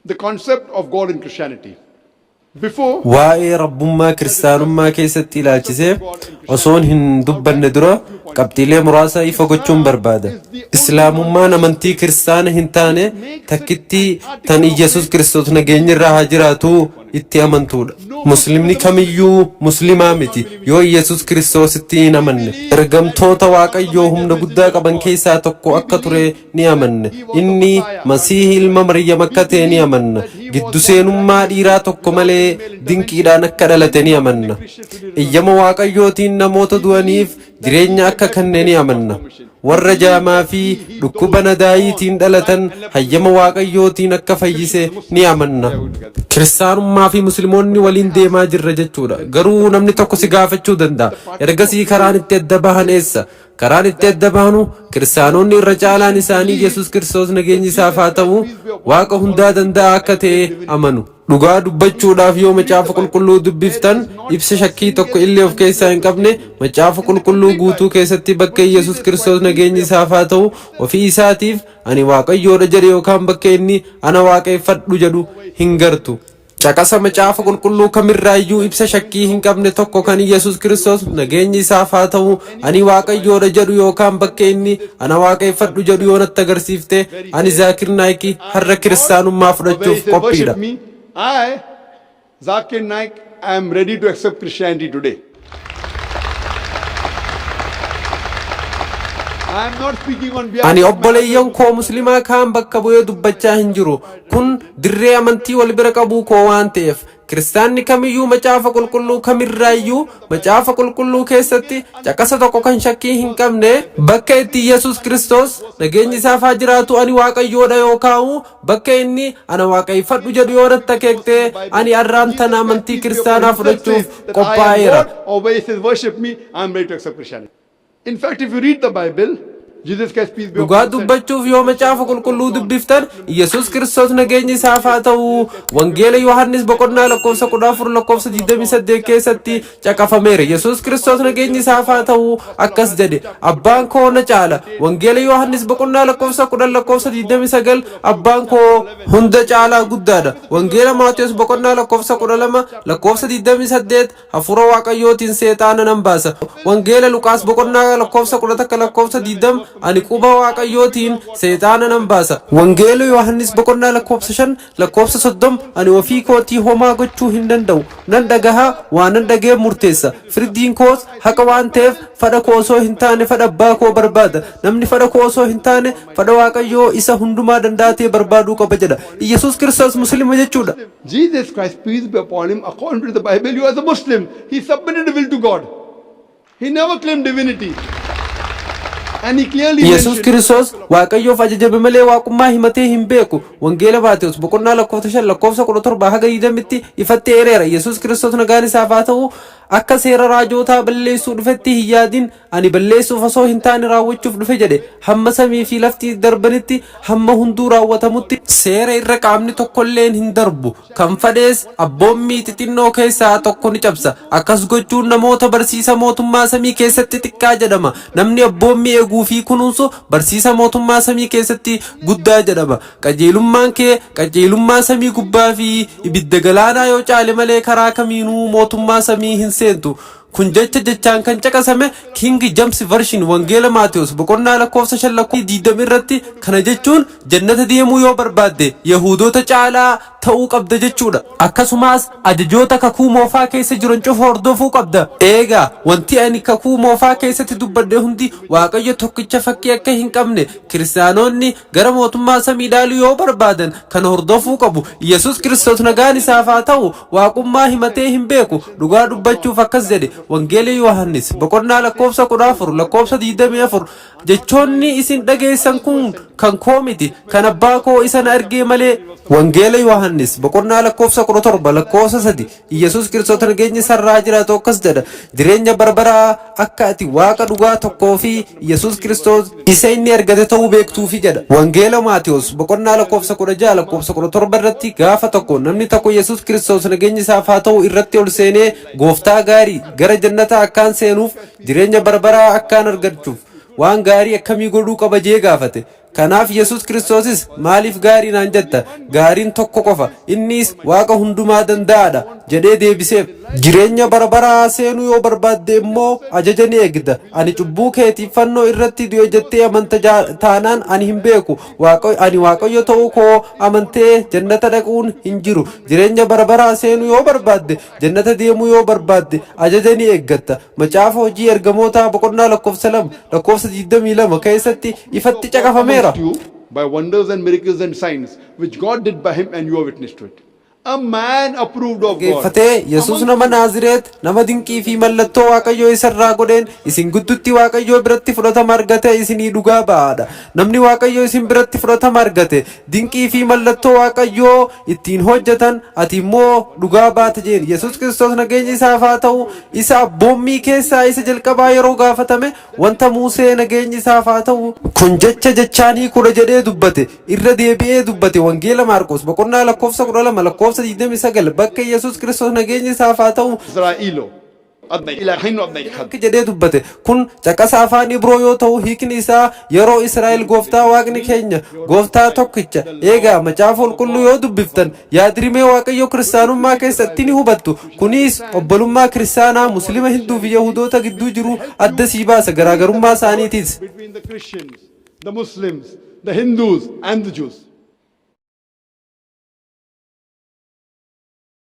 The concept of God in Christianity. Before Waa'ee Rabbummaa Kiristaanummaa keessatti ilaalchisee osoon hin dubbanne dura qabxiilee muraasa ifa gochuun barbaada. Islaamummaan amantii Kiristaana hin taane takkittii tan Iyyasuus Kiristoos nageenyi irraa haa jiraatuu itti amantuudha. Muslimni kamiyyuu Muslimaa miti yoo Iyyasuus Kiristoositti hin amanne. Ergamtoota Waaqayyoo humna guddaa qaban keessaa tokko akka ture ni amanna. Inni Masiih ilma Maryam akka ta'e ni amanna. Giddu seenummaa dhiiraa tokko malee dinqiidhaan akka dhalate ni amanna. Iyyama Waaqayyootiin namoota du'aniif jireenya akka kenne ni amanna. Warra jaamaa fi dhukkuba nadaayiitiin dhalatan hayyama Waaqayyootiin akka fayyise ni amanna. Kiristaanummaa fi Musliimoonni waliin deemaa jirra jechuudha. Garuu namni tokko si gaafachuu danda'a. Ergasii karaan itti adda bahan eessa? Karaan itti adda baanu Kiristaanonni irra caalaan isaanii Yesuus Kiristoos nageenyi isaaf haa ta'u Waaqa hundaa danda'aa akka ta'e amanu. Dhugaa dubbachuudhaaf yoo Macaafa Qulqulluu dubbiftan ibsa shakkii tokko illee of keessaa hin qabne Macaafa Qulqulluu guutuu keessatti bakka Yesuus Kiristoos nageenyi isaaf haa ta'u ofii isaatiif ani Waaqayyoodha jedhe yookaan bakka inni ana waaqeffadhu jedhu hin gartu. Caqasa Macaafa Qulqulluu kamirraayyuu ibsa shakkii hin qabne tokko kan Yesuus Kiristoos nageenyi isaaf haa ta'u ani Waaqayyoodha jedhu yookaan bakka inni ana waaqeffadhu jedhu yoo natti agarsiifte ani Zaakir Naayiki har'a kiristaanummaa Or where he fudhachuuf says, qophiidha. worship me, I, Zakir Naik, I am ready to accept Christianity today. I am not speaking on behalf Ani of my obboleeyyan koo muslimaa kaan bakka bu'ee dubbachaa hin jiru. Kun dirree amantii wal bira qabuu koo waan ta'eef. Kiristaanni kamiyyuu Macaafa Qulqulluu kamirraayyuu Macaafa Qulqulluu keessatti caqasa tokko kan shakkii hin qabne bakka itti Yesuus Kiristoos nageenyi isaaf haa jiraatu ani Waaqayyoodha yookaan bakka inni ana waaqeffadhu jedhu yoo natti akeekte ani arraan tana amantii Jesus Christ, peace be upon kiristaanaa him, himself fudhachuuf says that I am qophaa'eera. God, or where he says worship me, I am ready to accept Christianity. In fact, if you read the Bible, Jesus Christ, peace be Dhugaa upon him, said, dubbachuuf yoo Macaafa Qulqulluu dubbiftan Yesuus Kiristoos nageenyi isaaf haa ta'u Wangeela Yohannis boqonnaa lakkoofsa 14 lakkoofsa 28 keessatti caqafameera. Yesuus Kiristoos nageenyi isaaf haa ta'u akkas jedhe abbaan koo na caala. Wangeela Yohannis boqonnaa lakkoofsa 10 lakkoofsa 29 abbaan koo hunda caalaa guddaadha. Wangeela Maatewos boqonnaa lakkoofsa 12 lakkoofsa 28 Hafuura Waaqayyootiin seexaana nan baasa. Wangeela Luqaas boqonnaa lakkoofsa 11 lakkoofsa 20 ani quba Waaqayyootiin seexaana nan baasa. Wangeela Yohannis boqonnaa lakkoofsa 5 lakkoofsa 30 ani ofii kootii homaa gochuu hin danda'u. Nan dhagaha waan nan dhaga'e murteessa. Firdiin koos haqa waan ta'eef fadha koo osoo hin taane fadha abbaa koo barbaada. Namni fadha koo osoo hin taane fadha Waaqayyoo isa hundumaa danda'aa ta'e barbaaduu qaba jedha. Iyyasuus Kiristoos Muslima jechuudha. Jesus Christ, peace be upon him, according to the Bible, he was a Muslim. He submitted will to God. He never claimed divinity. And he clearly Yesuus mentioned Kiristoos Waaqayyoof ajajame malee waaqummaa himatee hin beeku. Wangeela Maatewos boqonnaa lakkoofsa 5 lakkoofsa 17 haga 20tti ifatti eereera. Yesuus Kiristoos nagaan isaaf haa ta'u akka seera raajootaa balleessuu dhufetti hin yaadin ani balleessuuf osoo hin taane raawwachuuf dhufe jedhe. Hamma samii fi lafti darbanitti hamma hunduu raawwatamutti seera irra qaamni tokkolleen hin darbu. Kan fadhees abboommii xixinnoo keessaa tokko ni cabsa. Akkas gochuun namoota barsiisa mootummaa samii keessatti xiqqaa jedhama. Namni abboommii eeguu fi kunuunsu barsiisa mootummaa samii keessatti guddaa jedhama. Qajeelummaan kee qajeelummaa samii gubbaa fi ibidda galaanaa yoo caale malee karaa kamiinuu mootummaa samii hin seentu. Kun jecha jechaan kan caqasame King James Version Wangeela Maatewos boqonnaa lakkoofsa 5 lakkoofsa 20 irratti kana jechuun jannata deemuu yoo barbaadde Yahudoota caalaa ta'uu qabda jechuudha. Akkasumas ajajoota kakuu moofaa keessa jiran cufa hordofuu qabda. Eegaa wanti ani kakuu moofaa keessatti dubbadhe hundi Waaqayyo tokkicha fakkii akka hin qabne Kiristaanonni gara mootummaa samii dhaaluu yoo barbaadan kana hordofuu qabu. Yesuus Kiristoos nagaan isaaf haa ta'u waaqummaa himatee hin beeku. Dhugaa dubbachuuf akkas jedhe Wangeela Yohaannis boqonnaa lakkoofsa 14 lakkoofsa 24 jechoonni isin dhageessan kun kan koo miti kan abbaa koo isa na ergee malee. Wangeela Yohaannis boqonnaa lakkoofsa 17 lakkoofsa 3 Yesuus Kiristoos nageenyi isarraa jiraatu akkas jedha jireenya barbaraa akka ati waaqa dhugaa tokkoo fi Yesuus Kiristoos isa inni ergate ta'uu beektuufi jedha. Wangeela Maatewos boqonnaa lakkoofsa 16 lakkoofsa 17 irratti gaafa tokko namni tokko Yesuus Kiristoos nageenyi isaaf haa ta'u irratti ol seenee gooftaa gaarii gara jannataa akkaan seenuuf jireenya barbaraa akkaan argachuuf waan gaarii akkamii godhuu qaba jee gaafate. Kanaaf Yesus Kiristoosis, "Maaliif gaarii naan jetta? Gaariin tokko qofa, innis Waaqa hundumaa danda'aadha" jedhee deebiseef. Jireenya bara baraa seenuu yoo barbaadde immoo ajaja ni eegda. Ani cubbuu keetiif fannoo irratti du'e jettee amanta taanaan ani hin beeku. Ani Waaqayyo ta'uu koo amantee jannata dhaquun hin jiru. Jireenya bara baraa seenuu yoo barbaadde, jannata deemuu yoo barbaadde, ajaja ni eeggatta. Macaafa Hojii Ergamootaa boqonnaa lakkoofsa 2 lakkoofsa 22 keessatti ifatti caqafameera. Amongst you by wonders and miracles and signs which God did by him, and you are witness to it. A man approved of God. Geeffatee Yesus nama Naazireet, nama dinqii fi mallattoo Waaqayyoo isarraa godheen isin gidduutti Waaqayyoo biratti fudhatama argate isinii dhugaa ba'aadha. Namni Waaqayyoo isin biratti fudhatama argate, dinqii fi mallattoo Waaqayyoo ittiin hojjetan, ati immoo dhugaa baata jeen. Yesus Kiristoos, nageenya isaaf haa ta'u, isa abboommii keessaa isa jalqabaa yeroo gaafatame, wanta Musee, nageenyi isaaf haa ta'u, kun jecha jechaanii kudha jedhee dubbate irra deebi'ee dubbate. Wangeela Maarqos boqonnaa lakkoofsa 12 lakkoofsa 29 bakka Yesus Kiristoos, nageenya isaaf haa ta'u, Israa'ilo. Adna ilahin adna khad. Akka jedhee dubbate kun caqasa afaan Ibroo yoo ta'u, hiikni isaa yeroo Israa'el, "Gooftaa Waaqni keenya Gooftaa tokkicha." Eegaa Macaafa Qulqulluu yoo dubbiftan yaadrimee Waaqayyo kiristaanummaa keessatti ni hubattu. Kunis obbolummaa kiristaanaa, Muslima, Hinduu fi Yahudoota gidduu jiru adda sii baasa, garaagarummaa isaaniitiis. Between the Christians, the Muslims, the Hindus and the Jews.